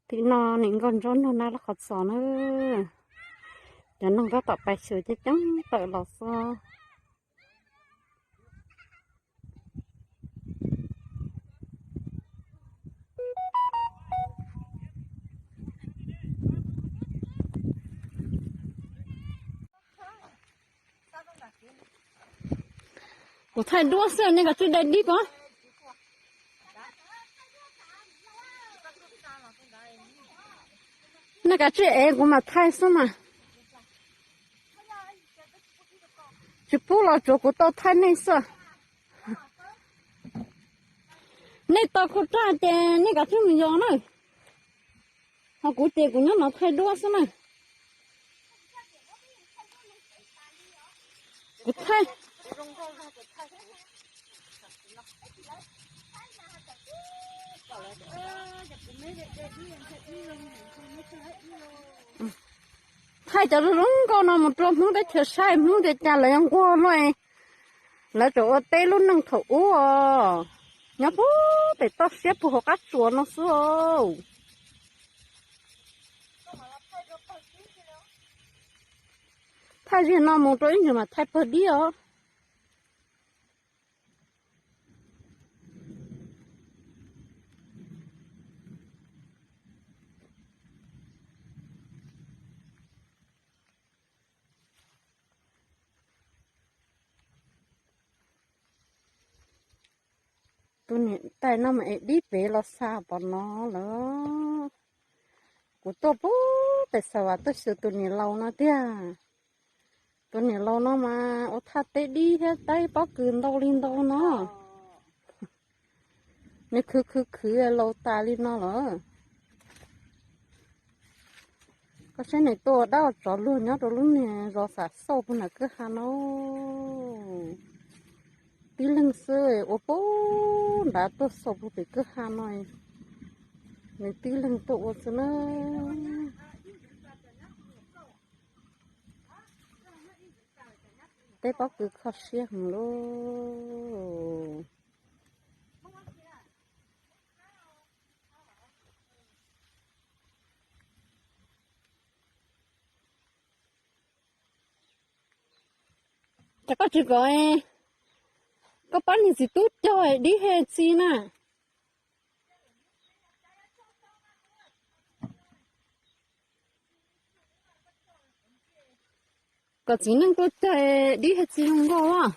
Tim no nim nkauj ntsuab nrog nab lub qhov txos na. Cov noog tab tom pais xyuas coob coob tawm los xwb. Kuv thaij duab xwb, nej kav tsij dai dib ko. Nej kav tsij ev kuv mam thaij xwb mas. Tsis pub los tsuav kuv tau thaij nej xwb. Nej tau kuv raj ces nej kav tsij mus yos na. Ho kuv ces kuv nyob no thaij duab xwb na. Kuv thaij, thaij cov zoo nkauj no mus rau Hmoob teb chaws saib, Hmoob tias cas lawv yuav nquag luaj. Lawv tseem ua teb lub neej thaum ub os, nyob puag pem toj siab puag hauv qab tsuas no xwb os. Thaij zig no mus rau ib ntsis mas thaij pawg dib os. Tus niam tais no mas es dib pem los xa pom no lawm. Kuv tuaj puag pem Xav Vas tuaj xyuas tus niam laus no tiag. Tus niam laus no mas ua thaj teb dib thiab teb pob kws ntau li ntau no. Nws khwv khwv khwv laus tas li no lawm. Koj saib nws tuaj ua dab ua tsov luag nyob rau lub niag zos Xam Xauj puag nram kwj ha no. Tib leeg xwb ua puag nrad tuaj xauj puag pem kwj ha no. Nws tib leeg tuaj ua xwb na. Teb pob kws kho siab heev lauj. Cas koj tsis kom koj pab niag txiv tub cog dib he txi na? Kom txiv neej tuaj cog dib he txi zoo nkauj.